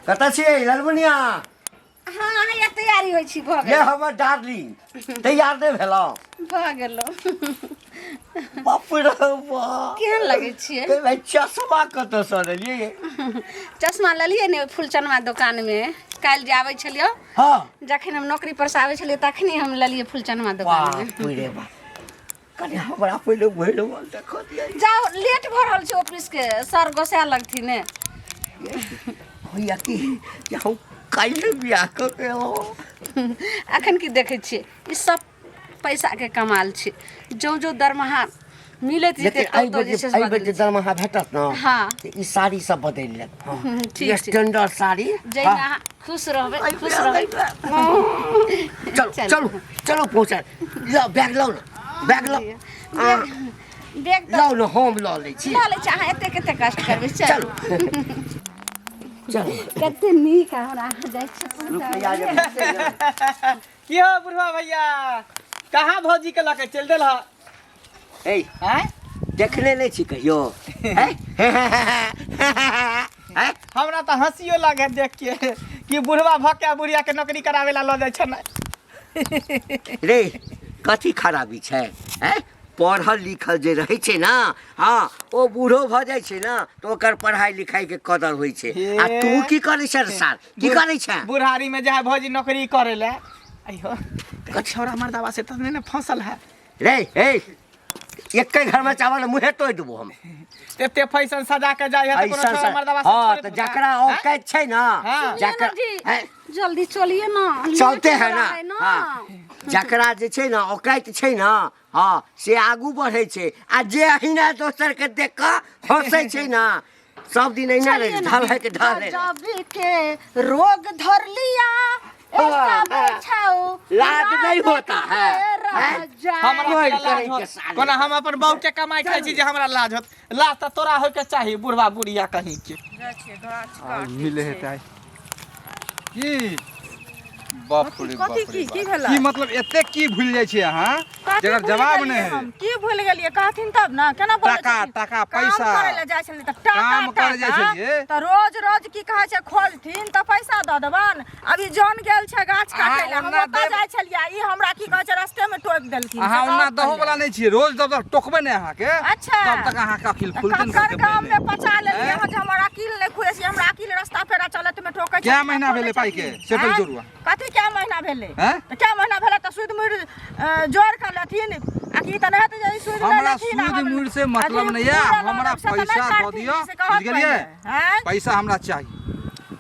कतऽ छियै ललमुनिया? हाँ, अहाँ तैयारी होइ छी, भऽ ये गेल। हमर डार्लिंग, तैयार नहि भेलहुँ? भऽ गेलहुँ। बाप रे बाप, केहन लगै छियै? ए भाई, चश्मा कतऽसँ लेलियै? चश्मा लेलियै ने फुलचनमा दोकानमे, काल्हि जे आबै छलियौ। जखन हम नौकरी पर से आबै छलियै तखनी हम लेलियै फुलचनमा दोकानमे। बाप रे बाप, कनि हमरा पहिले भरि देखऽ दिअ। जाउ, लेट भऽ रहल छै, ऑफिसके सर गोसा लगथिन ने। होइया कि जे हम काल्हि बियाह कऽ के एलहुँ। अखन की देखै छियै, ई सब पैसाके कमाल छै। जँ जँ दरमाहा मिलैत जेतै लेकिन एहि तौ बेर जे छै से एहि बेर जे बदलि दरमाहा भेटत ने, तऽ ई साड़ी सब बदलि लेब। ठीक छै। स्टैंडर्ड साड़ी। जाहिमे अहाँ खुश रहबै, खुश रहबै। चलू। चलू। चलू चलू, पहुँचा लऽ बैग लाउ ने, बैग लाउ। बैग, बैग तऽ लाउ ने, हम लऽ लै छी। लऽ लै छी, अहाँ एते कते कष्ट करबै? चलू चलू चलू। कते नीक हमरा अहाँ जाइ छी रुपैआ जे भेटतै ने। की हो बुढ़वा भैया, कहाँ भौजी के लऽ के चलि देल ह? ए आँय? देखने नहि छी कहियो? हैं? हैं? हमरा तऽ हँसियो लागे देख के कि बुढ़वा भऽ के बुढ़िया के नौकरी करावे ला लऽ जाइ छै ने। रे, कथी खराबी छै? हैं? पढ़ल लिखल जे रहै छै ने, हँ, ओ बूढ़ो भऽ जाइ छै ने तऽ ओकर पढ़ाइ लिखाइके कदर होइ छै। आ तू की करै छै सार, की करै छै? बुढ़ारी में जाए भौजी नौकरी करे ले। अइयो छौड़ा मर्दावा से तऽ नहि ने फंसल है? रे हे, एके घर में चावल मुँहे तोड़ि देबो हम। एते फैशन सजा के जाइ है तऽ कोनो ऐसन छौड़ा मर्दावा से हाँ थोड़े तऽ फंसा- जकरा औकात छै ने, जकरा जी। हैं? जल्दी चलिए ना, लेट चलते हो है रहा ना। है ना। हाँ, जकरा जे छै ने औकात छै ने, हाँ, से आगू बढ़ै छै, आ जे अहिना दोसर के देख कऽ हंसै छै ने, सब दिन अहिना रहै चलिए छै, ना। ढल है के ढल है। गजब के रोग धर लिया ऐसा बैठाओ, लाज नहीं होता है, रह हैं? जाए। हमरा कोइ केना लाज करै होत? के साले। कोना हम अपन बहू के कमाई खाइ छी जे हमरा लाज होत? लाज तऽ तोरा होय के चाही, बुढ़वा बुढ़िया कहीं के। मिले हेतै की? बाप रे बाप कथी रे की बाप। की भेलै? की मतलब एते की भूल जाइ छियै अहाँ कथी जकर भूलि जवाब गेलियै नहि है? हम की भूलि गेलियै, कहथिन तब ने। केना बोलै टाका छथिन? टाका काम पैसा करै लए जाइ छलियै तऽ टाका। काम करै जाइ टाका, छलियै? तऽ रोज रोज की कहै छै, खोजथिन तऽ पैसा दऽ देबन। अभी जन गेल छै गाछ अहाँ काटै लए, हम ओना ओतऽ देब- जाइ छलियै, ई हमरा की कहै छै, रस्ते मे टोकि देलखिन। अहाँ से ओना कहत दहो पहिले। वाला नहि छियै। रोज जब तक टोकबै नहि अहाँके अच्छा। तब तक अहाँके अकिल खुलते ने ककर करतै। गाम में पचा लेलियै हैं? अहाँ जे हमर अकिल नहि खुलै छै? हमरा अकिल रस्ता पेरा चलत में टोकै कए छथिन, महीना खोलै भेलै पाइके? छथिन। से पहिले आँय? जोड़ू अहाँ। कथी कए महीना भेलै? हैं? तऽ कए महीना भेलै तऽ सूद मुड़ जोड़ कऽ लेथिन आ की तऽ नहि हेतै जे ई सूद लऽ हमरा लेथिन आ सूद हम- मूड़ से मतलब अथी नहि यऽ, मूड़ लऽ हमरा लेब से तऽ नहि पैसा दऽ करथिन, दिअ, से कहत बुझि गेलियै? पहिले। आँय? पैसा हमरा चाही।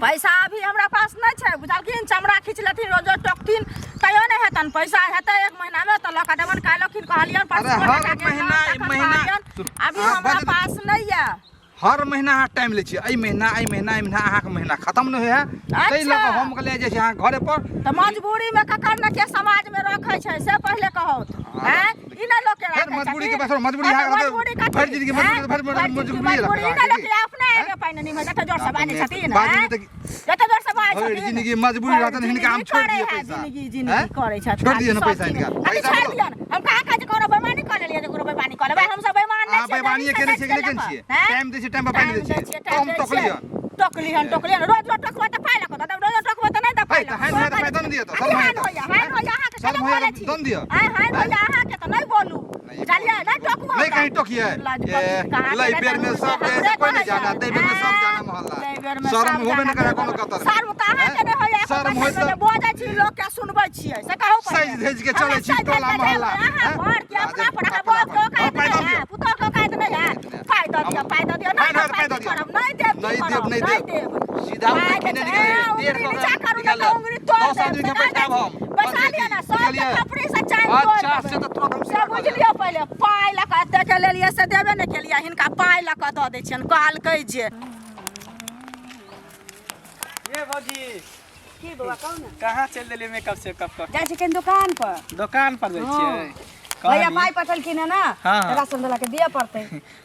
पैसा अभी हमरा पास नहि छै, बुझलखिन? चमड़ा खींच लेथिन, रोज रोज टोकथिन, तैयो नहि हेतन। पैसा हेतै एक महीना मे तऽ लऽ कऽ देबन। काल्हि कहलियन, परसू अरे हर टाका के महीना- तखन महीना- कहलियन, सुन, अभी अहाँ हमरा बजबै- पास नहि यऽ। हर महीना अहाँ टाइम लै छियै, एहि महीना, एहि महीना, एहि महीना, अहाँके महीना खतम नहि होइ है, ताहि लऽ कऽ हम कहलियै जाइ छी अहाँ घरे पर। तऽ मजबूरी मे ककर ने के समाज मे रखै छै, से पहिले कहू। आँय? ई नहि लोक के फेर राखै मजबूरी के छथिन। बस मजबूरी हँ, तऽ अहाँके मजबूरी कथी? भरि जिंदगी मजबूरी आँय? भरि भरि जिंदगी मजबूरी मजबूरी रखबै नहि लोक अहाँके के अपने आगे पानि नहि मिलत, जते जोर से बाजै छथिन, बाजू आँय? नहि तऽ जते जोर से बाजै भरि छथिन। जिंदगी मजबूरी भरि रहतनि, हिनका हम जिंदगी छोड़ि करै दियै है, पैसा। जिंदगी जिंदगी आँय? करै छथि। छोड़ि दियै ने सब पैसा चीज। हिनका। अरे पैसा छोड़ि दो। दियौन। हम कहाँ कहै छी कोनो बेईमानी कऽ लेलियै जे कोनो बेईमानी कऽ लेबै? हमसब बेईमान नहि अहाँ छियै, बेईमानिये गरीब केने से छियै कि नहि केने छियै? आँय? टाइम दै छियै, टाइम पर पानि दै टाइम छियै। छियै, तऽ हम टाइम दै टोकलियन। छियै। टोकलिहन, टोकलिहन। रोज रोज टोकबै तऽ पाइ लऽ कऽ दऽ देब, रोज रोज टोकबै तऽ नहि दऽ पाइ है, तऽ लऽ हानि कऽ। होइया तऽ पाइ दऽ ने दिअ तऽ, अथी शर्म होइया हानि तऽ। होइया, हानि होइया अहाँके, शर्म केना होइया बोलै तऽ छी? दऽ ने दिअ। आँय, हानि होइया अहाँके तऽ नहि बोलू। नहि, बुझलियै? नहि टोकू नहि हमरा। कहीं टोकिए। लाज ए, बची, कहाँ लै के बेर में नहि सब हमरे रहै से कोई नहीं कहै जाना, छै। दै बेर में सब जाना आँय, मोहल्ला। दै बेर में शर्म सब होबे जाना नहि करे कोनो कतर में। शर्म कहाँ के नहि होइया? शर्म होइत तऽ- बजै छी, लोक के सुनबै छियै, से कहू पहिले। सजि धजि के चलै हमरा छी सजि टोला धजि के मोहल्ला। अहाँ हैं? घर के अपना पर अहाँ अपना बाप के पर। औकात पाइ दऽ नहि दियौ। है, पुतोह के औकात नहि है। पाइ दऽ दियौ, पाइ दऽ दियौ। नहि, नहि नहि, पाइ पाइ दऽ की दियौ। करब? नहि देब, की नहि देब, करब? नहि नहि देब। देब। सीधा पाइ उंगली के नहि छै, निकालि, डेढ़ उंगली सौ नीचा करू निकालि नहि तऽ उंगली तोड़ 10 देब। आदमी के से बैठाब हम। बैसा लिअ ने, सबके बुझलियै? थपड़ी से चानि तोड़ि अच्छा, देबै। से तऽ तुरंत हम से सीधा कऽ बुझि देब। लियौ पहिले। पाइ लऽ कऽ एतेक के लेलियै से देबे नहि केलियै, हिनका पाइ लऽ कऽ दऽ दै छियनि। कहलकै जे ये भौजी। की बौआ, कहू ने। कहाँ चलि देलियै मेकअप सेकअप कऽ? जाइ छी कनि दुकान पर। दोकान पर जाइ छियै? भैया कहली पाइ पठेलखिन है ने, हाँ। राशन वाला के दिअ पड़तै।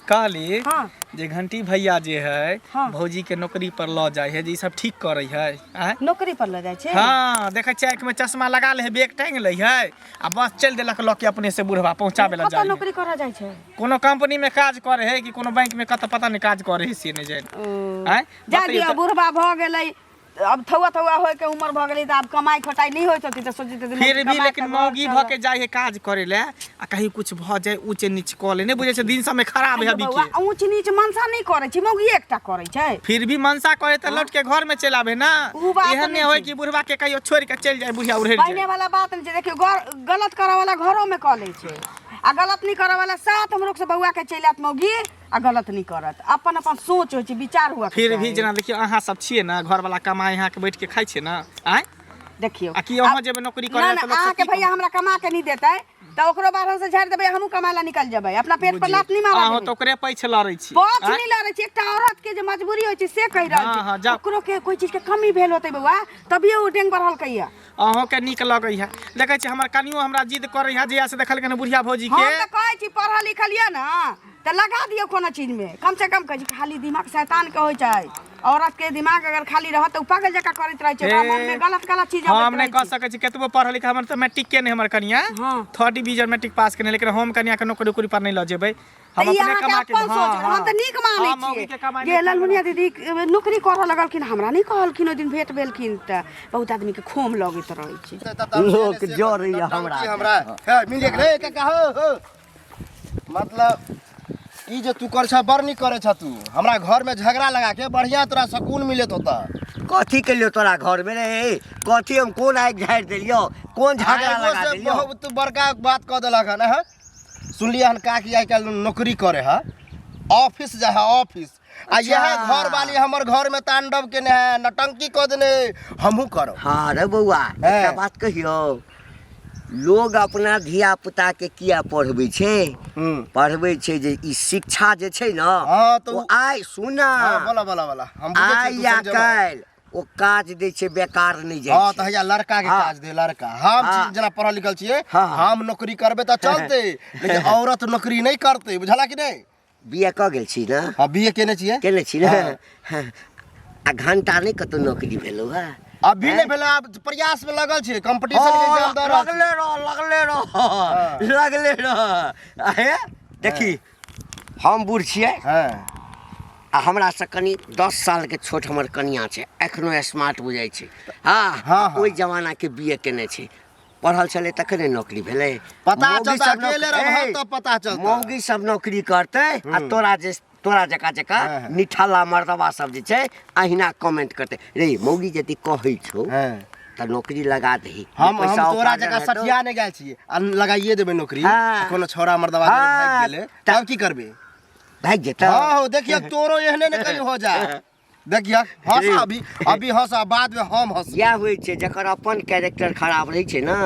कहली हाँ। जे घंटी भैया जे है, भौजी के नौकरी पर लऽ जाइ है, जे ई सब ठीक करै है, आँय? नौकरी पर लऽ जाइ छै? हाँ, देखै छियै आँखिमे चश्मा लगा ले है, बैग टांगि लै है आ बस चलि देलक लऽ के अपने से बुढ़वा पहुँचाबे लए कतऽ जाइ है। नौकरी करऽ जाइ छै? कोनो कंपनी में काज करे है कि कोनो बैंक में, कतऽ पता नहि काज करे है से नहि जानि। ओ आँय? जा बतैयौ दिअ, तऽ। बुढ़बा भऽ गेलै। अब थौआ थौआ होय के उम्र भऽ गेलै तऽ आब कमाइ खटाइ नहि होइत होतै तऽ सोचैत हेतै फिर भी कमा लेकिन कऽ मौगी घर भऽ के जाइ है काज करे ले आ कहीं कुछ भऽ जाए ऊँचे नीच कऽ ले, नहि बुझै छै दिन सबमे खराब है अभी बौआ, के। ऊँच नीच मनसा नहि करै छै, मौगी एकटा करै छै। फिर भी मनसा करे तऽ लौट के घर में चलि आबे ना। उ बात एहन नहि नहि होय छै। कि बुढ़वा के कहियो छोड़ि के चलि जाए, बुढ़िया उड़ेर पहिने जाए। वाला बात नहि छै। देखियौ, गलत करऽ वाला घरो में कऽ लै छै आ गलत नहि करऽ वाला सात हम से बौआ के चलि आयत मौगी आ गलत नहि करत। अपन अपन सोच होइ छै, विचार हुआ के फिर भी चाही। जेना देखियौ अहाँ सब छियै ना, घर वाला कमाए अहाँ के बैठ के खाइ छियै ना, आँय? देखियौ, आ कि अहाँ जेबै नौकरी करे ना, तऽ ना, लोक सब अहाँके की भैया हमरा कमा के नहि देतै तऽ ओकरो बाहर से झाड़ि देबै, हमहूँ कमाए ला निकल जेबै। अपना पेट पर लात नहि मारब। अहाँ तऽ ओकरे पैछ लड़ै छी। पछ आँय? नहि लड़ै छी, एकटा औरत के जे मजबूरी होइ छै से कहि रहल हाँ, छी। हाँ, जाउ। ओकरो के कोइ चीज के कमी भेल होतै बौआ, तभिए ओ डेंग बढ़लकै या। अहूँ के नीक लगै है। देखै छी हमर कनियो हमरा जिद करै है, जहिया से देखलकै हन बुढ़िया भौजी के। हम तऽ कहै छी पढ़ल लिखल यऽ ने तऽ लगा दियौ कोनो चीज में, कम से कम कहै छी खाली दिमाग शैतान के होइ छै। औरत के दिमाग अगर खाली रहत तऽ ओ पागल जकाँ करैत रहै छै, ओकरा मन में गलत गलत चीज हम अबैत नहि रहै कह छै। सकै छी कतबो पढ़ल लिखल, हमर तऽ मैट्रिक के नहि हमर कनिया, हाँ। थर्ड डिवीजन मैट्रिक पास केने, लेकिन हम कनिया के नौकरी उकरी पर नहि लऽ जेबै। तऽ हम ई अपने अहाँके कमा के अपन सोच भेल, हम तऽ नीक मानै हाँ, मौगी के छियै कमाइ जे नहि ललमुनिया दीदी नौकरी करऽ लगलखिन, हमरा नहि कहलखिन। ओहि दिन भेंट भेलखिन तऽ बहुत आदमीके खोम लगैत रहै छै। लोक जरैया हमरा। हमरा हे मिल गेलै काका हो हो। मतलब ई जे तू कर छ बड़ नीक करे छ तू। हमरा घर में झगड़ा लगा के बढ़िया तोरा सुकून मिलत होता। कथी के लियो तोरा घर में रे? कथी हम कोन आगि झाड़ि देलियो, कोन झगड़ा आगो लगा से देलियो? बहुत बड़का बात कह देलक हन। हँ सुनलियै हन का कि आइ काल्हि नौकरी करे है, ऑफिस जा है ऑफिस, आ यह घर वाली हमर घर में तांडव केने है, नटंकी कऽ देने, हमहूँ करब। हाँ रे बौआ, एकटा बात कहियौ, लोग अपना धिया पुता के किया पढ़बै छै? पढ़बै छै जे ई शिक्षा जे छै ने, हाँ, तऽ ओ आइ सुना, हाँ, बोला बोला बोला, हम बुझै छियै आइ तू या समझेबा। काल्हि ओ काज दै छै, बेकार नहि जाइ हाँ छै। तऽ हैया लड़का के हाँ। काज दे लड़का। हम हाँ। छी जेना पढ़ल लिखल छियै, हाँ। हम नौकरी करबै तऽ चलतै, लेकिन औरत नौकरी नहि करतै, बुझला कि नहि? बीए कऽ गेल छी ने? हाँ बीए केने छियै। केने छी ने? हाँ। आ घंटा नहि कतौ नौकरी भेलौ है? अभी नहि भेलै, आब प्रयास में लगल छियै, कंपटीशन के एग्जाम दऽ रहल लगले रह, लगले रह, लगले रह। हे देखी, हम बूढ़ छियै हाँ। आ हमरा से कनि 10 साल के छोट हमर कनिया छै, एखनो स्मार्ट बुझाइ छै। हाँ, हाँ, हाँ। ओहि जमाना के बीए केने छै, पढ़ल छलै तखने नौकरी भेलै। पता मौगी चलतै, सब अकेले रहबह ए, तब पता चलतै। मौगी सब नौकरी करतै आ तोरा जे तोरा जकाँ जकाँ हाँ, हाँ। निठाला मर्दबा सब जे छै अहिना कमेंट करतै रे। मौगी यदि कहै छौ हाँ। तऽ नौकरी लगा दही। हम पैसा हम तोरा उपार्जन जकाँ हेतौ। सठिया नहि गेल छियै आ लगाइए देबै नौकरी। हाँ। कोनो छौड़ा मर्दबा जरे हाँ। भागि गेलै तब की करबै? भागि जेतौ। हाँ हो, देखिए तोरो एहने ने कहीं हो जाए। देखिए हंस, अभी अभी हंस, आ बाद में हम हंस। इएह होइ छै, जकर अपन कैरेक्टर खराब रहै छै ने,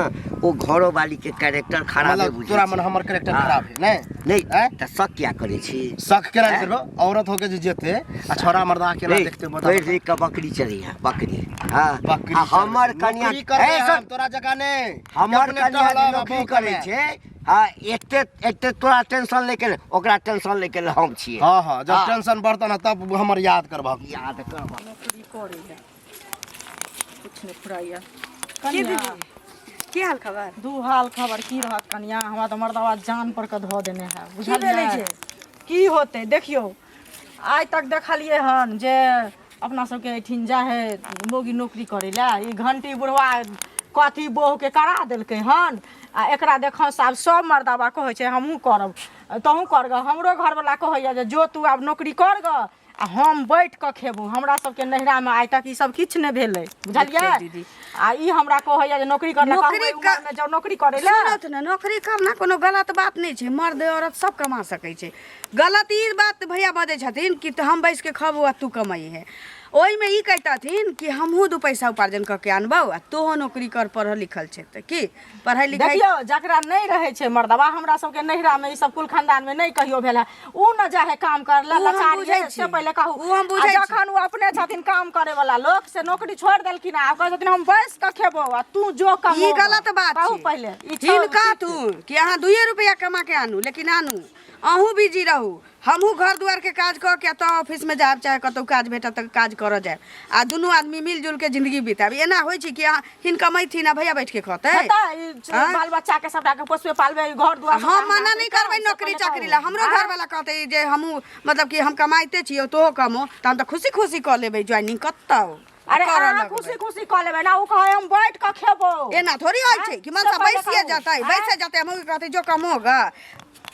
ओ घरो वाली के कैरेक्टर खराबे मतलब बुझै तोरा छै। मन हमर कैरेक्टर हाँ। खराब है नहीं? नहि आँय? तऽ शक किया करै छी? शक केना आँय? करबो? औरत होके जे जेते आ छौड़ा मर्दा केना रे, देखते बता। पढ़ि लिख कऽ बकरी चरैया, बकरी। हाँ। बकरी आ हमर चरबै। कनिया नौकरी करबै ए, हम, सुन। तोरा जकाँ नहि। हमर अपने कनिया जे टहलब आ नौकरी बौह करै कमाएब। छै, हाँ, एते एते तोरा टेंशन लैके नहि, ओकरा टेंशन लैके लेल हम छियै। हाँ हाँ, जब हाँ। टेंशन बढ़तौ ने तब हमर याद करबह। याद करबह। नौकरी करै लए कुछ नहि फुराइया। की दीदी, की हाल खबर? दू हाल खबर की रहत कनिया, हमरा तऽ मर्दवा जान पर के धऽ देने है। की भेलै बुझलियै छै? की होतै? देखियौ, आइ तक देखलियै हन जे अपना सबके एहिठिन जाइ है मौगी नौकरी करै लए, ई घंटी बुढ़वा कथी बहुके करा देलकै हन आ एकरा देखौसँ आब सब मर्दाबा कहै छै हमहूँ करब, तहूँ कर गऽ। हमरो घरवला कहैया जे जो तू आब नौकरी कर गऽ आ हम बैठ कऽ खेबौ। हमरा सबके नैहरामे आइ तक ई सब किछु नहि भेलै, बुझलियै? दीदी। आ ई हमरा कहैया जे नौकरी कर लए, नौकरी कहबै उमरमे जाउ नौकरी करै लए। सुनत ने, नौकरी करना कोनो गलत बात नहि छै, मर्द औरत सब कमा सकै छै। गलत ई बात भैया बजै छथिन कि तऽ हम बैस के खबौ आ तू कमाई है। ओहिमे ई कहितथिन कि हमहूँ 2 पैसा उपार्जन कऽ के आनबौ आ तोहो नौकरी कर, पढ़ल लिखल छै तऽ की पढ़ाई लिखाई। देखियौ, जकरा नहि रहै छै मर्दबा, हमरा सबके नैहरामे ई सब कुल खानदानमे नहि कहियो भेल है, उ न जाइ है काम कर ला, उ हम लाचार बुझै ये, से छी। पहिले कहू। उ हम बुझै आ छी। जखन उ अपने छथिन काम करे वाला लोक, से नौकरी छोड़ि देलखिन आ कहै छथिन हम बैस कऽ खेबौ आ तू जो कमो। ई गलत बात कहू छै। पहिले ई हिनका तू कि अहाँ 2 रुपया कमा के आनू, लेकिन आनू, अहूँ बिजी रहू, हमहूँ घर दुआरके काज कऽ के तऽ ऑफिसमे जायब, चाहे कतहु काज भेटत तऽ काज करऽ जायब आ दुनू आदमी मिलजुल के जिंदगी बितायब। एना होइ छै कि अहाँ हिन कमैथिन आ भैया बैठ के खतै? हेतै ई आँय? बाल बच्चा के सबटा के पोसबे पालबे, ई घर दुआर हम मना नहि करबै नौकरी चाकरी ला। हमरो घरवाला कहतै जे हमहूँ मतलब कि हम कमाइते छियौ, तोहो कमो, तऽ हम तऽ खुशी खुशी कऽ लेबै ज्वाइनिंग कतौ। आ अरे करऽ अहाँ लगबै। खुशी खुशी कऽ लेबै ना, ओ कहै हम बैठ कऽ खेबो। एना थोड़ी होइ छै कि मनसा से पहिले बैसिए कहू। जेतै, आँय? बैसे जेतै। हम कहतै जो कमोगा,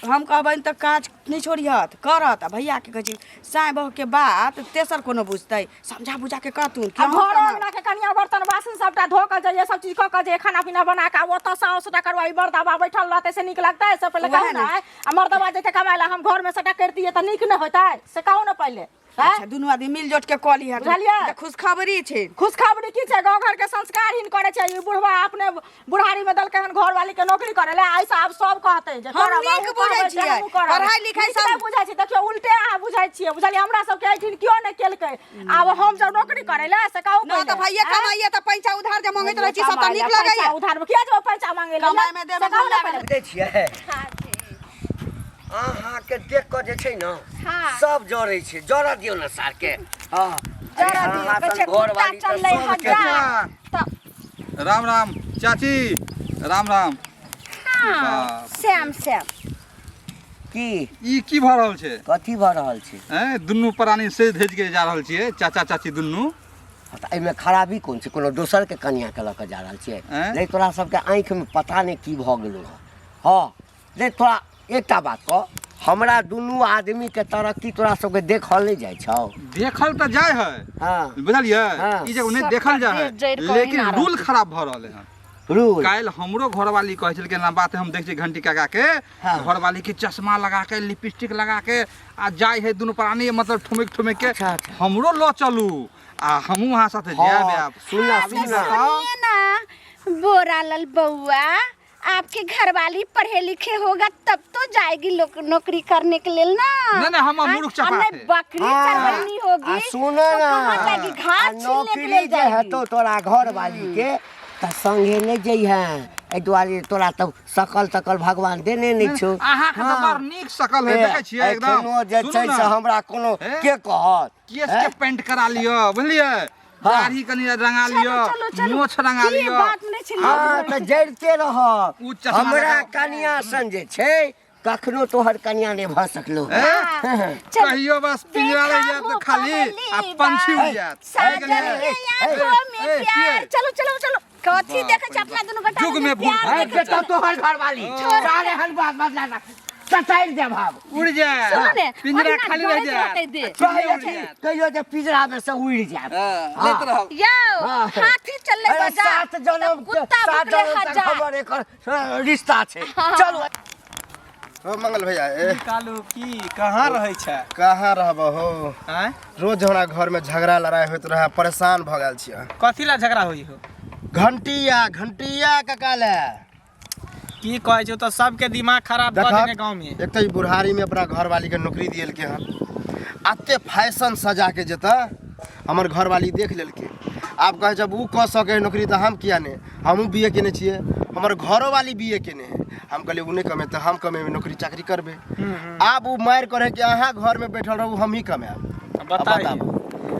हम कहबनि तऽ काज नहि छोड़िहत, करत। आ भैयाके कहै छी साँय बहुके बात तेसर कोनो बुझतै? समझा बुझा के कहथुन कि आ अहूँ घरो कमाउ। अंगना के कनिया बर्तन बासन सबटा धो कऽ जइए, सब चीज कऽ कऽ जइए, खाना पीना बना कऽ। आब ओतऽ साउस सबटा करवाई, मर्दाबा बैठल रहतै से नीक लगतै? से पहिले वएह कहू ने। ने। आ मर्दाबा जेतै कमाय लए, हम घर में सबटा करितियै तऽ नीक नहि होइतै? से कहू ने पहिले। आँय? अच्छा, दुनू आदमी मिल जुट के कऽ लिहऽ। बुझलियै? तऽ खुशखबरी छै। खुशखबरी की छै? गाँव घर के संस्कारहीन करे छै ई बुढ़वा। अपने बुढ़ारी में देलकै हन घरवाली के नौकरी करे ले। ऐसा आब सब कहतै जे हम करब, नीक अहूँ बुझै करबै, से छियै। हमहूँ करब। पढ़ाइ लिखाइ नीक सब- नहि बुझै छियै। देखियौ, उल्टे अहाँ बुझै छियै, बुझलियै? हमरा सबके एहिठिन केओ नहि केलकै। आब हम जब नौकरी करे ले, से कहू न तऽ पहिले। भैया आँय? कमाइए तऽ पैसा उधार जे मंगैत रहै छी सब तऽ कमाइ नीक ले, पैसा लगैया। उधार में किया जेबै पैसा मांगे ले? कमाइ में देबै से कहू ने गुल्ला पहिले। बुझै छियै, अहाँके देख कऽ जे छै ने सब जरै छै। जरऽ दियौ ने सारके। हँ, जरऽ दियौ, अहाँ कहै सन छै कुत्ता घरवाली तऽ चललै सबके हजार तऽ। राम राम चाची, राम राम। हाँ। बाप। श्याम श्याम। की ई की भऽ रहल छै? कथी भऽ रहल छै? ऐं, दुनू प्राणी से धजि के जा रहल छियै, चाचा चाची दुनू। हँ, तऽ एहिमे खराबी कोन छै? कोनो दोसरके कनियाँके लऽ कऽ जा रहल छियै? ऐं? नहि, तोरा सबके आँखिमे पता नहि की भऽ गेलौ हँ। हँ, नहि, तोरा एकटा बात कह, हमरा दुनू आदमीके तरक्की तोरा सबके देखल नहि जाइ छौ? देखल तऽ जाइ है। हँ। बुझलियै? हाँ। ई जगह नहि सबटा देखल जाइ देह है, जड़ि कऽ लेकिन ओहिना रूल रहतै। खराब भऽ रहलै हन। रूल? काल्हि हमरो घरवाली कहै छलखिन एना बात। हम देख छियै घंटी काका के घरवाली के चश्मा लगा के, लिपस्टिक लगा के आ जाइ है दुनू प्राणी, मतलब ठुमकि ठुमकि के। अच्छा, अच्छा। हमरो लऽ चलू आ हमहूँ अहाँ साथे जायब आयब। सुन ना, हाँ, सुन ना। सुनिए ना बोरा लल बउआ, आपके घरवाली पढ़े लिखे होगा तब तो जाएगी लोक नौकरी करने के लिए ना। नहीं, नहीं, हम हाँ, मूर्ख चपाट और नहीं है। बकरी हाँ, चरवनी होगी आ सुनो तो ना, कहाँ जाएगी? आ घास छीलने के नौकरी लिए जे जाएगी। हेतौ तोरा घरवाली के तऽ संगे नहि जइहे, एहि दुआरे तोरा तऽ सकल तकल भगवान देने नहि छौ। अहाँके तऽ बड़ नीक सकल है, देखै छियै एकदम। एखनो जे सुनू छै ने, से हमरा कोनो हे? के कहत? केस के पेंट करा लिअ, बुझलियै? दाढ़ी कनि रंगा चलू, लिअ, चलू, चलू। मोछ रंगा की लिअ। बात नहि छै। हँ, तऽ जड़िते रहब। उ चश्मा हमरा लगाउ। कनिया सन जे छै कखनो तोहर कनिया नहि भऽ सकलो। ए? चल, कहियो बस पिंजरा रहि देखा जायत हो तऽ खाली पहली आ पंछी बार, उड़ि जायत। साजन ए, के ए, आंखों में ए, प्यार। के? चलो चलो चलो, कथी देखै छै अपना दुनू गोटा युग में भूल प्यार भए देखै बेटा छै। तोहर घरवाली सारे हन बात बदला सटारि देब हम। उड़ि जायत, सुनू ने, पिंजरा ओहिना खाली रहि जरैत रहतै जायत। देह। कहियो उड़ि जायत। कहियो जे पिंजरा में से उड़ि जायत। हँ, लैत रहब। यौ, हाँ। हाथी चललै अरे बाजार, सात जनम तऽ कुत्ता सात भुकलै जनम तक हजार। हमर एकर रिश्ता छै। चलू। हो मंगल भैया, ए। कालू, की कहाँ रहै छै? कहाँ रहब हो? आँय? रोज हमरा घर में झगड़ा लड़ाई होइत रहे, परेशान भऽ गेल छियै। कथी ला झगड़ा होई हो? घंटिया, घंटिया कका ले। की कहै छौ, तऽ सबके दिमाग खराब कऽ देने गाँव में। एक तऽ ई बुढ़ारी में अपना घरवाली के नौकरी दिएलकै हन, एते फैशन सजा के जेतै। हमर घरवाली देख लेलकै, आब कहै जब उ कऽ सकै है नौकरी तऽ हम किया नहि? हमहूँ बी ए केने छियै, हमर घरोवाली बी ए केने है। हम कहलियै उ नहि कमेतै, हम कमेबै, नौकरी चाकरी करबै। आब उ मारि करै कि अहाँ घरमे बैठल रहू, हमही कमायब। बताइए। बताबू।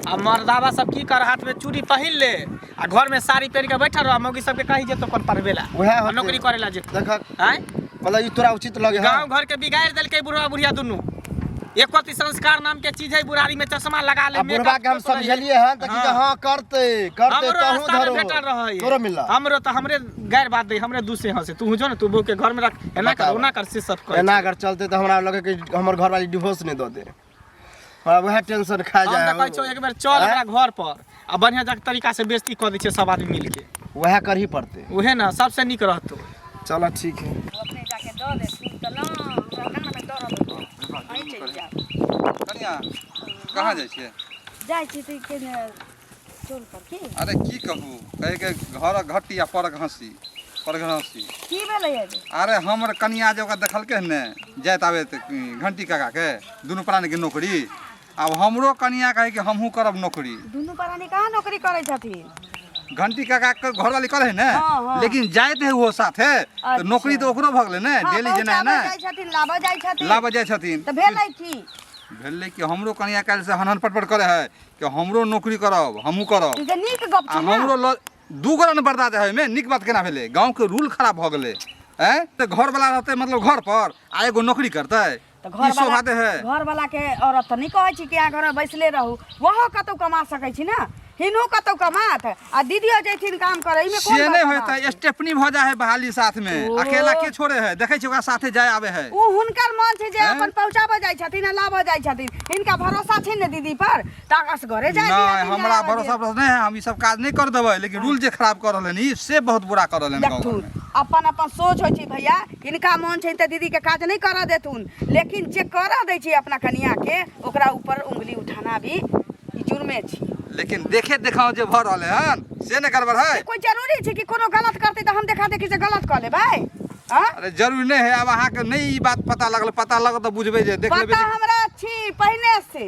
आ मर्दावा सब की कर, हाथ में चूड़ी पहिन ले आ घर में साड़ी पहिन के बैठल रह, मौगी सबके कही जेतो अपन पढ़बे ला उएह आ होतै। नौकरी करे ला जेतो। देखक। आँय? मतलब ई तोरा उचित लगे है? गांव घर के बिगाड़ देलकै बुढ़वा बुढ़िया दुनू। एको अथी संस्कार नाम के चीज है? बुढ़ारी में चश्मा लगा ले, आ बुढ़वा के हम मेकअप कऽ ले। समझलिए हन तऽ की हाँ। हँ, करतै करतै। हमरो तहूँ रास्ता में धरो भेटल रहै। तोरो मिलला। हमरो तऽ हमरे गैर बात दे, हमरे दूसे हंसे, तू जो ने तू बहू के घर में रख, एना कर, बताबऽ। ओना कर, से सब कर। एना अगर चलते तऽ हमरा लगे कि हमर घरवाली डिवोर्स नहि दऽ दे, हमरा वएह टेंशन खा हम जाए। तऽ कहै छौ एक बेर चल आँय? हमरा घर पर आ बढ़िया जाके तरीका से बेइज्जती कऽ दै छियै सब आदमी मिलके। वएह करही पड़तै। उहे ने सबसे नीक रहतौ। चल ठीक है। अपने जाके दऽ देथुन तऽ ना हमरा कानमे दर्द होतै, अहीं चलि जायब। कनिया, कहाँ जाइ छियै? जाइ छी तऽ केने चोल पर की। अरे की कहू, कहै के घरक घट्टी आ परक हँसी, परघर हँसी। की भेलै ये? अरे हमर कनिया जे ओकरा देखलकै हन ने जाइत आबैत घंटी काका के दुनू प्राणी के नौकरी, आब हमरो कनिया कहै कि हमहूँ करब नौकरी। दुनू प्राणी कहाँ नौकरी करै छथिन? घंटी काका के घरवाली करे ने। हाँ, हाँ। लेकिन जाइत है ओहो साथे तऽ नौकरी तऽ ओकरो भऽ गेलै ने। हाँ, डेली जेना पहुँचाबऽ ने जाइ छथिन, लाबऽ जाइ छथिन। लाबऽ जाइ छथिन। तऽ भेलै की? भेलै कि हमरो कनिया काल्हि से हन हन पटपट करे है कि हमरो नौकरी करब, हमहूँ करब। ई तऽ नीक गप आ छै ने। हमरो ल दू गोरा ने बर्दाश्त है ओहिमे, नीक बात केना भेलै? गाँवके रूल खराब भऽ गेलै। आँय, तऽ घरवला रहतै मतलब घर पर आ एगो नौकरी करतै? तऽ ई शोभा घरवाला दे है? घरवाला के औरत तऽ नहि कहै छी कि अहाँ घरमे बैसले रहू, ओहो कतहु कमा सकै छी ने। हिनहु कतौ कमात आ दीदियो जैथिन काम करे एहिमे कोन से नहीं बड़का होता बात छै? स्टेपनी भऽ जाइ है बहाली साथ में अकेला के छोड़े है देखै छी ओकरा साथे जाय आवे है ओ हुनकर मन छै जे हैं? अपन पहुँचाबऽ जाइ छथिन आ लाबऽ जाइ छथिन हिनका भरोसा छै ने दीदी पर तऽ असगरे जाय नहीं दिहथिन, हमरा जाय आबऽ भरोसा भरोसा नहीं है हम ई सब काज नहीं कर देबै लेकिन रूल जे खराब कर रहल हन ई से बहुत बुरा कर रहल हन गाँव देखथुन घरमे। अपन अपन सोच होइ छै भैया हिनका मन छै तऽ दीदीके काज नहि करऽ देथुन लेकिन जे करऽ दै छै अपना कनियाके ओकरा ऊपर उंगली उठाना भी ई जुर्मे छी लेकिन देखे देखाव जे भऽ रहल हन से नहि गड़बड़ है कोई जरूरी छै कि कोनो गलत करतै तऽ हम देखा देखी से गलत कऽ लेबै आँ? अरे जरूरी नहीं है अब अहाँके नहीं ई बात पता लगल पता लगल तऽ बुझबै जे देख लेबै पता हमरा छी पहिने से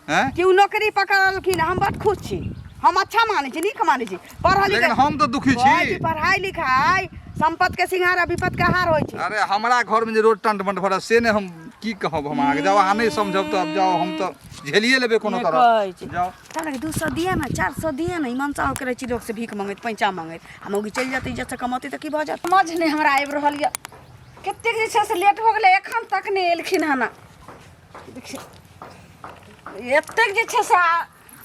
हैं कि ओ नौकरी पकड़लखिन हम बड खुश छी हम अच्छा मानै छी नीक मानै छी पढ़ल लेकिन हम तऽ दुखी छी पढ़ाई लिखाई संपत के सिंहार आ विपत के हार होइ छै अरे हमरा घर में जे रोड टंट बंट भरल से नहि हम की कहब हम अहाँके जब अहाँ नहि समझब तऽ अब जाओ हम तऽ झेलिए लेबै कोनो नहि तरह कहै छी। जाओ तब 200 दिए ने 400 दिए ने ईमान से करै छी लोक से भीख मंगैत पैंचा मंगैत हम ओगी चलि जेतै इज्जत से कमौतै तऽ की भऽ जायत समझ नहि हमरा आबि रहल यऽ कतेक जे छै से लेट हो गेलै एखन तक नहि एलखिन हन देखियौ एतेक जे छै से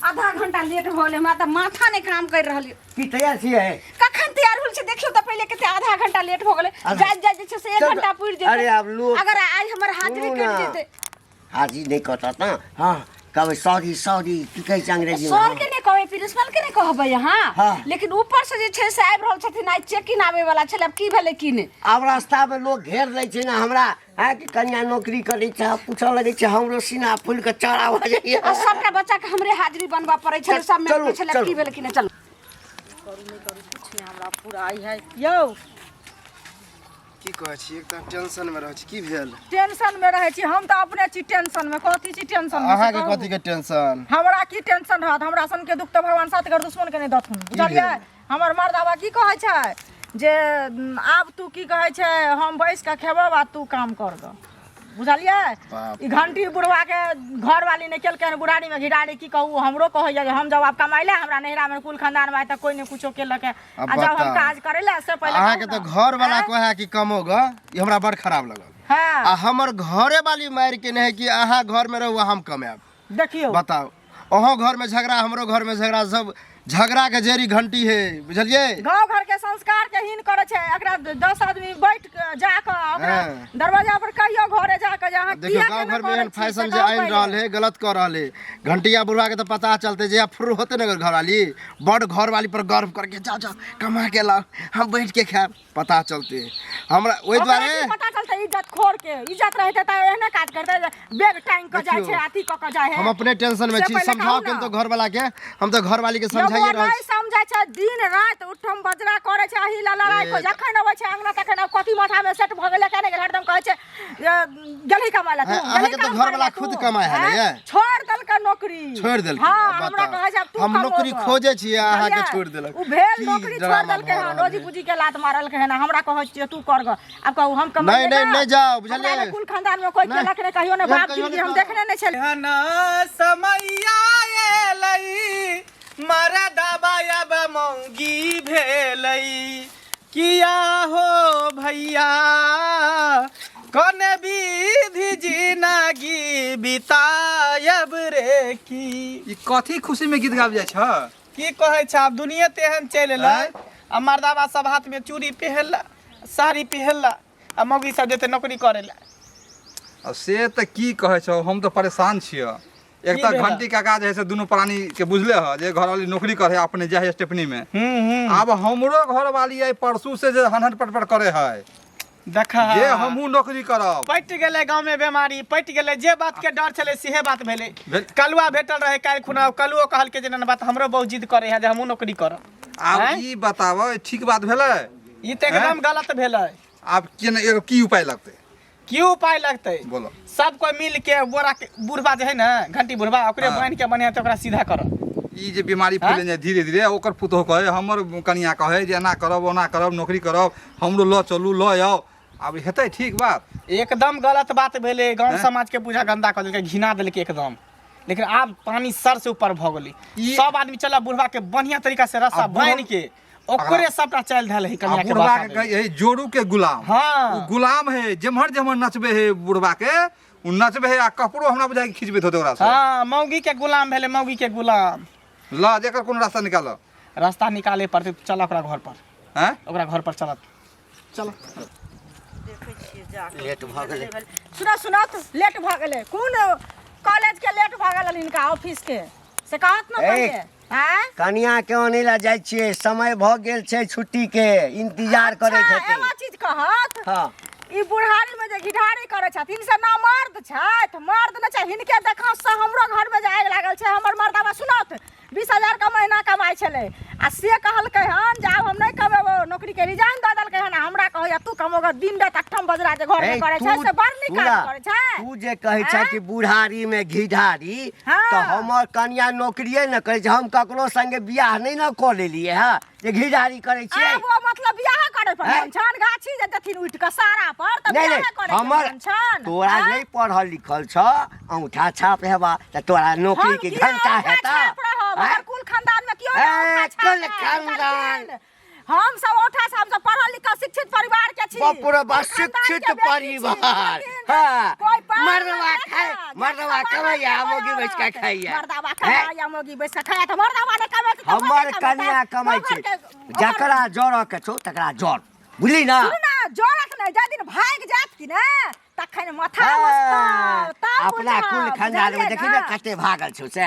आधा घंटा लेट भऽ गेलै हमरा तऽ माथा नहि काम करि रहल यऽ की तैयार छियै कखन तैयार होल छै देखियौ तऽ पहिले कते आधा घंटा लेट भऽ गेलै आधा- जाइत जाइत जे छै से एक चल, घंटा पुरि जेतै अरे आब लोक- अगर आइ हमर हाजिरी सुनू कटि ना। जेतै हाजिर नहि कटत ने हँ कहबै सॉरी सॉरी की कहै छै अंग्रेजीमे सर के नहि कहबै प्रिंसिपल के नहि कहबै अहाँ हाँ। लेकिन ऊपर से जे छै से आबि रहल छथिन आइ चेक इन आबै वाला छलै आब की भेलै की नहि आब रास्तामे लोक घेर लै छै ने हमरा आँ कि कनिया नौकरी करै छै पूछऽ लगै छै हमरो सीना फूलि कऽ चौड़ा भऽ जाइए आ सबटा बच्चा के हमरे हाजिरी बनबऽ पड़ै छलै सब चलू, में छलै चलू। की भेलै की नहि चलू करू नहि करू किछु नहि हमरा पूरा आई है यौ की कहै छी एकदम टेंशन में रहै छी की भेल टेंशन में रहै छी हम तऽ अपने छी टेंशन में कथी छी टेंशन में से अहाँके कहू। कथी के टेंशन हमरा की टेंशन रहत हमरा सन के दुख तऽ भगवान सात घर दुश्मन के नहि दथुन बुझलियै हमर मर्दाबा की कहै छै जे आब तू की कहै छै हम बैस कऽ खेबौ आ तू काम कर गऽ बुझलियै बाप ई घंटी बुढ़वा के घरवाली नहि केलकै हन बुढ़ारी में घिढ़ारी की कहू हमरो कहैया जे हम जब आब कमाइ लए हमरा नैहरा में कुल खानदान में आइ तक कोई नहि कुछो केलक है अब आ जब हम बताउ। काज करै लए से पहिले अहाँके कहू तऽ ने। घर वाला आँय? कहे कि कमो ग ई हमरा बड़ खराब लगल हँ आ हमर घरे वाली मारि के नहि कि अहाँ घर में रहू आ हम कमायब देखियौ बताउ अहों घर में झगड़ा हमरो घर में झगड़ा सब झगड़ा के जेरी घंटी है बुझलिए गांव घर के संस्कार के हीन करे छै एकरा 10 आदमी बैठ के जा के ओकरा हाँ। दरवाजा पर कहियो घरे जा के जे अहाँ देखियौ किया गांव केना घर में एहन करै छी से फैशन जे कहू आनि पहिले। रहल है गलत कऽ रहल है घंटिया बुढ़वा के तो पता चलते जे फुर होते ने घरवाली बड़ घरवाली पर गर्व करके जा जा कमा के लाओ हम बैठ के खायब पता चलते हमरा ओहि ओकरा दुआरे की पता चलते इज्जत खोर के इज्जत रहते त एहने काज करते जे बैग टांग के जाइ छै देखियौ, अथी क के जाइ है हम अपने टेंशन में से छी पहिले समझाओ कहू के ना। तो घर वाला के हम तो घर वाली के यौ समझाइए बौआ, रहल नहि छी समझै छै दिन राति उठम बजरा करै छै अही ला लड़ाइ ए, को जखन अबै छै अंगना तखन आब कथी माथा में सेट भऽ गेलै केने गेल हरदम कहै छै जे, गेलही कमाइ ला तू हैं, गेलही अहाँके तऽ काम घरवला करै ला तू, खुद कमाइ है ने हैं? यै? छोड़ देलकै नौकरी छोड़ि देलकै हाँ अब हमरा बताउ। कहै छै आब तू हम नौकरी कमो खोजै छियै अहाँके बुझलियै? छोड़ि देलक उ भेल की नौकरी छोड़ ड्रामा देलकै भऽ हन रहल रोजी है। पूंजी के लात मारलकै हन हमरा कहै छियै तू कर ग आब कहू हम कमाइ नहीं, नहीं, नहीं जाओ, बुझलियै? हमरा कुल खानदान में कोई नहीं। केलक नहि कहियो नहि हम बाप कहियो जिंदगी नहि हम करब। देखने नहि छलियै एहन समैया एलै मरदबा अब मौगी भेलै किया हो भैया कौन विधि जिनगी बितायब रे की ई कथी खुशी में गीत गाबि जाइ छ की कहै छै आब दुनिया तेहन चलि एलै आ मर्दाबा सब हाथ में चूड़ी पहिरला साड़ी पहिरला आ मौगी सब जेतै नौकरी करै लए आ से तऽ की कहै छौ हम तऽ परेशान छियै एक की तऽ भेल? घंटी काका जे है से दुनू प्राणी के बुझले ह जे घरवाली नौकरी करे अपने जाइ है स्टेपनी में आब हमरो घरवाली आई परसू से जे हनहन पटपट करे है देखा जे हमहूँ नौकरी करब पटि गेलै गाँवमे बेमारी पटि गेलै जे बातके डर छलै सेहे बात भेलै भेल। कलुआ भेटल रहै काल्हि खुना कलुओ कहलकै जे ना बात हमरो बहुत जिद करै है जे हमहूँ नौकरी करब आब आँय? ई बताब ठीक बात भेलै ई तऽ एकदम गलत भेलै आब केना एगो की उपाय लगतै की उपाय लगतै बोलो सब कोइ मिल के बोरा के बुढ़बा जे है ने घंटी बुढ़बा ओकरे हाँ। बान्हि के बढ़िआँ से ओकरा सीधा करब ई जे बीमारी फैल जाय धीरे धीरे ओकर पुतोह कहै हमर कनिया कहै जे एना करब ओना करब नौकरी करब हमरो लऽ चलू लऽ आउ आब हेतै ठीक बात एकदम गलत बात भेलै गाँव हैं? समाज के पूजा गंदा कऽ देलकै घिना देलकै एकदम लेकिन आब पानी सर से ऊपर भऽ गेलै ई- सब आदमी चला बुढ़बा के बढ़िया तरीका से रस्सा आ बुढ़- बान्हि के ओकरे सबटा चालि धल है आ कनिया के बुढ़बा बता के कहै है जोरू के गुलाम हाँ। उ गुलाम है जेम्हर जेम्हर नचबे है बुढ़बा के उ नचबे है आ कपड़ो हमरा बुझाइ कि खिचबैत होतै ओकरा से हाँ मौगी के गुलाम भेलै मौगी के गुलाम ल जेकर कोनो रास्ता निकाल। रास्ता निकाले पड़तै, चल ओकरा घर पर। हैं? ओकरा घर पर चलत, चल। लेट भऽ गेलै। सुनो सुनो, तऽ लेट भऽ गेलै। कोन कॉलेज के लेट भऽ गेल हिनका ऑफिस के से कहत न? ए। पहिले आँय? कनिया के आनै लए जाइ छियै, समय भऽ गेल छै, छुट्टी के इंतजार करैत अच्छा, हेतै। एगो चीज कहत। हँ। ई बुढ़ारी में जे घिढारी करै छथिन से ना मर्द छथि, मर्द नहि छै हिनके। देखा से हमरो घर में जे आगि लागल छै। हमर मर्दाबा सुनत 20,000 के महीना कमाइ छलै आ से कहलकै हन जे आब हम नहि कमेबो, नौकरी के रिजाइन दऽ देलकै हन। आ हमरा कहैया तू कमोगा दिन राति अठम बजरा जे घर में ए, करै छै तू- से बड़ नीक काज तूला, करै छै। तू जे कहै छ आँय? कि बुढ़ारी में घिढारी, हाँ। तऽ हमर कनिया नौकरिए ने करै छै। हम ककरो संगे बियाह नहि ने कऽ लेलियै हँ जे घिढारी करै छियै। आब ओ मतलब बियाह करे पर आँय? मन छन, गाछी जे देथिन उठि कऽ सारा पर तऽ नहि बियाह नहि करे के हमर मन छन। तोरा आँय? नहि पढ़ल लिखल छ, औंठा छाप हेबा तऽ तोरा नौकरी हम के किया घंटा औंठा हेता। छाप रहब? आँय? हमर कुल खानदान में केओ ए, नहि औंठा छाप कुल है, खानदान। निकालथिन। हम सब औंठा से, हम सब पढ़ल लिखल शिक्षित परिवार के छी। बाप रे बाप, कुल खानदान शिक्षित के बेटी छी, परिवार। बुझलखिन? हाँ। कोई पढ़ल मर्दवा लिखल खाय, नहि, मर्दवा जब कमाइया, समाज मौगी के बैस के खाइया। मर्दवा हैं? कमाइया, मौगी बैस के खाइया, तऽ मर्दवा नहि कमेतै तऽ हमर मौगी कनिया कमेतै। कमाइ छै। ओकर के- जकरा जरऽ के छौ तकरा जर, बुझली ना? सुनू ना, जरत नहि, जाहि दिन भागि जायत कि ने तखन माथा हाँ, मस्ताव, तब अपना बुझब, कुल खानदान में बुझलियै देखी ना? ने कते भागल छौ से,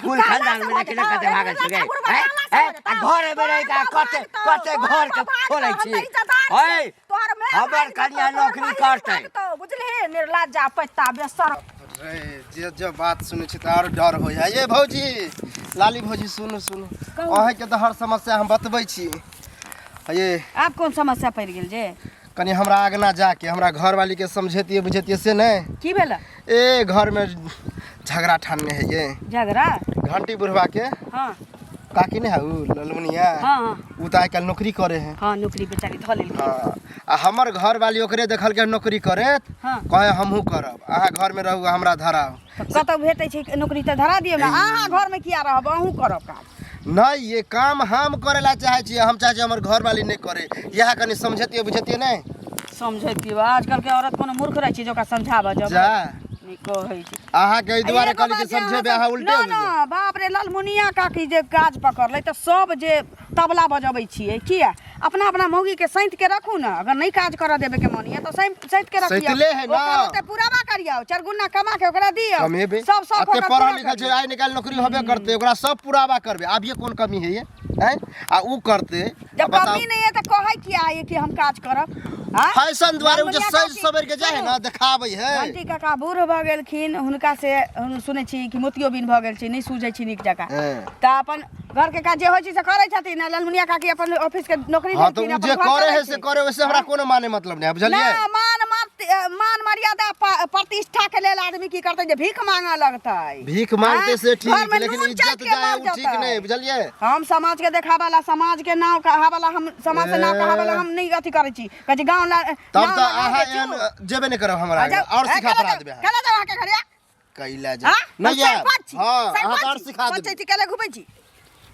कुल काला खानदान से में भऽ देखी ने जेतौ, कते भागल छौ गे। बुढ़वा हैं? काला से हैं? भऽ जेतौ। आ घर में रहि कऽ तोहर कते बाप कते भागतौ, घर के तोहर बाप फोड़ै भागतौ, छी। हम तऽ इज्जतदार छियै। है तोहर माय हमर भागि जेतौ, कनिया तोहर नौकरी बहिन करतै। भागतौ, बुझलिही निर्लज्जा पैता बेसर। रे जे जे बात सुनै छी तऽ आर डर होइ है। ये भौजी, लाली भौजी, सुनू सुनू, अहाँके तऽ हर समस्या हम बतबै छी। ये आब कोन समस्या पड़ि गेल जे? कनि हमरा आगना जाके हमरा घरवाली के समझेतियै बुझेतियै से नहि। की भेल? ए घरमे झगड़ा ठानने है ये। झगड़ा? घंटी बुढ़वा के। हाँ। काकी नहीं है उ ललमुनिया? हाँ हाँ। उ तऽ आइ काल्हि नौकरी करे है। हाँ, नौकरी बेचारी धऽ लेलकै। हाँ, आ हमर घरवाली ओकरे देखलकै नौकरी करैत। हाँ। कहे हमहूँ करब, अहाँ घरमे रहू, हमरा धराउ। तऽ कतौ भेटै छै नौकरी तऽ धरा दियौ ने। अहाँ घरमे किया रहब? अहूँ करब काज। नहीं, ये काम हम करे ला चाहे छियै, हम चाहे छियै हमर घरवाली नहीं करे। इएह कनि समझेतियै बुझेतियै नहि? समझैतियै, आजकल के औरत कोनो मूर्ख रहै छै जे ओकरा समझाबऽ जब जा। नहि कहै छै। अहाँके एहि दुआरे एगो कहली कि बात जे अहाँ समझेबै, अहाँ सब- उल्टे ना हो ना, बाप रे, ललमुनिया काकी जे काज पकड़लै तऽ सब जे तबला बजबै छियै किया? अपना अपना मौगी के सैंत के रखू ने। अगर नहीं काज करऽ देबे के मन यऽ तऽ सैंत के रखियौ। सैंतले है ना। ओकर ओते पुराबा करियौ, चारि गुना कमा के ओकरा दियौ। कमेबे। सब शौक एते ओकर पढ़ल पूरा लिखल छै, करियौ। आइ निकालि नौकरी होबे करतै, ओकरा सब पुराबा करबै। आब ये कोन कमी है ये हैं? आ उ करतै। जब आ बताउ, कमी नहीं है तऽ कहै किया है कि हम काज करब? आँय? फैशन दुआरे उ जे ललमुनिया सज काकी- सवर के जाइ है ना, देखाबै है। घंटी काका बूढ़ भऽ गेलखिन, हुनका से हम सुनै छी कि मोतियोबिन भऽ गेल छै, नहि सूझै छै नीक जकाँ। हँ। तऽ अपन घर के काज जे होइ छै से करै छथिन आ ललमुनिया काकी अपन ऑफिस के नौकरी हाँ, तऽ देलखिन, उ अपन जे घर करे चलै है से छै। करे, ओइसे हमरा कोनो माने मतलब नहीं है, बुझलियै? ना, मान मान मर्यादा प्रतिष्ठा के लेल आदमी की करतै जे भीख मांगऽ लगतै? भीख मांगते आँय? से घर ठीक, में लेकिन नून इज्जत चाटि के जाए मर उ ठीक जेतै। नहीं, बुझलियै? हम समाज के देखाबा ला, समाज के नाव कहावा ला, हम समाज से नाव कहावा ला हम नहीं अथी करै छी। कहै छी गाँव ला तब नाव तऽ लगा अहाँ के एहन चू। जेबे नहीं करब हमरा आ जाउ, और ए, सिखा केला पढ़ा जाउ, देबै अहाँ। केला जाउ अहाँके घरे? कैला जा हाँ? नहीं हम आयब। सरपंच छी, हाँ, अहाँ तऽ सरपंच और छी। सिखा देबै। पंचायती केला घुमै छी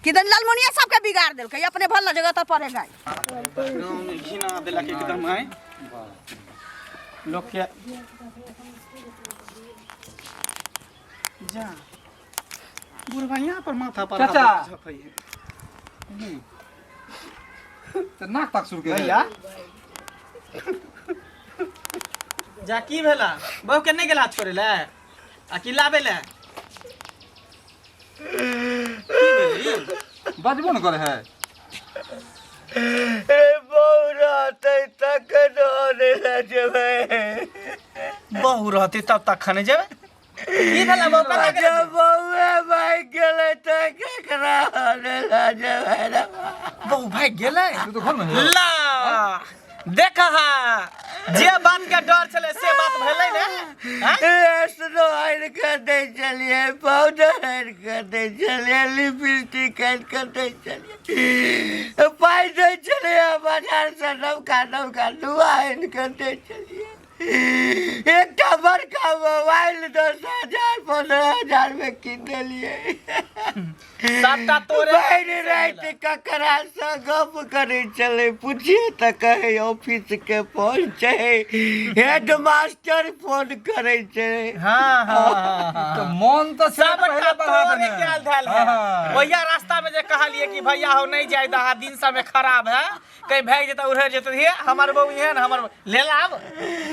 कि दन ललमुनिया सबके बिगाड़ देलकै, अपने भल्ला जगह तर पड़े गाय। गाँव में घिना देलक एकदम आइ लोक के। जा बुढ़वा यहाँ पर माथा पर चाचा। हाथ झपै है। तऽ नाक ताक शुरू के भैया जा, की भेला? बहू के नहि गेला छोड़े ले आ की लाबे ले? की भेली? बजबो ने करे है। बहू रहतै तखन आनै लए जेबै। बहू रहतै तब तखन जेबै? की भेला बहू कतऽ गेलै? जब बौए भागि गेलै तऽ केकरा आनै लए जेबै रे? बहू भागि गेलै? तू तऽ घरमे है। ला देख हा, जे बात के डर छलै से बात भेलै ने, आँय? स्नो आनि कऽ दै छलियै, पाउडर आनि कऽ दै छलियै, लिपस्टिक आनि कऽ दै छलियै, पाइ दै छलियै, बाजारसँ नवका नवका नुआ आनि कऽ दै छलियै। एकटा बड़का मोबाइल 10,000 15,000 में कीन देलियै। सबटा तोरे भरि राति ककरा से गप करै छलै पूछिए तऽ कहै ऑफिस के फोन छै, हेड मास्टर फोन करै छै। हाँ हाँ हाँ, हाँ। तऽ मन तऽ से सब पहिले बढ़ा तोरे देने। कैल धैल है। हाँ। भैया रास्ता में जे कहलिए कि भैया हो नहीं जाए दहा दिन समय खराब है, कहीं भाग जेता उड़े जेता, हे हमर बहू एहन हमर ले लाब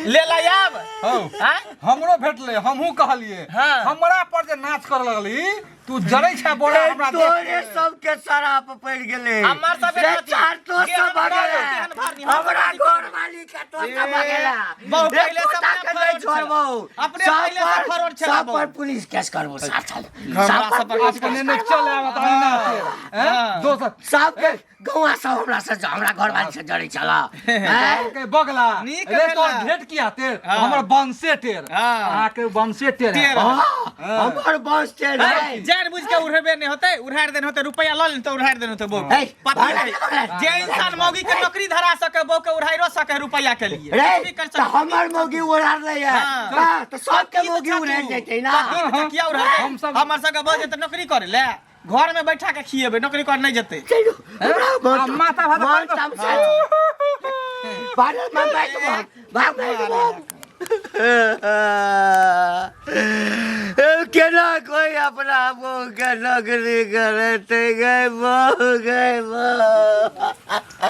ले ला आब। हौ। आँय? हमरो भेटलै, हमहूँ कहलिए। हाँ। हमरा पर जे नाच करऽ लगली तू जरै छै बोरा हमरा देख तोरे के। सबके शराप पड़ि गेलै। हमर सबके रे कथी? चार तो केहन सब भगेला। भारी, केहन भारी, हम हमरा कथी घर वाली के तो सब भगेला। बहु पहिले से एकोटा अपने के नहि फरोड़ छोड़बौ। छला। अपने सब पहिले से पर- फरोड़ छला सब बहु। पर पुलिस केस करबो साथ चल। हमरा सब पर सब पर पुलिस अपने केस नहि करबौ। चल आबत अहिना से हैं? दोसर सबके गौआ सब हमरा से हमरा घर वाली से जरै छला। हैं? के बगला नीक रे तोर भेला। भेट किया टेर? हाँ। हमर वंशे टेर। हाँ। अहाँके वंशे टेर है। टेर। हाँ, हमर बस टेर है। जान बुझ के उड़ेबे नहीं होते, उड़ाड़ देने होते, रुपया ल लेने तो उड़ाड़ देने होते बहू। हे, पता भागला, नहीं। भागला। जे इंसान मौगी के नौकरी धरा सके बहू के उड़ाइरो सके रुपया के लिए। रे कुछ भी कर तऽ सके। हमर मौगी उड़ा रहे है। हाँ। हाँ, तऽ सबके पति मौगी तऽ उड़ा तू। जेतै ना। पति तऽ किया उड़ाते? हम सब- हमर सबके बहू जेतै नौकरी करे ले, घर में बैठा के खिएबै, नौकरी कर नहीं जेतै। चलू, हमरा आ माथा भात मन कर- तमसा। भाग, भाग, भाग, भाग, भाग, भाग। केना कोई अपना बहू के नौकरी करते गए बहू गए बहू।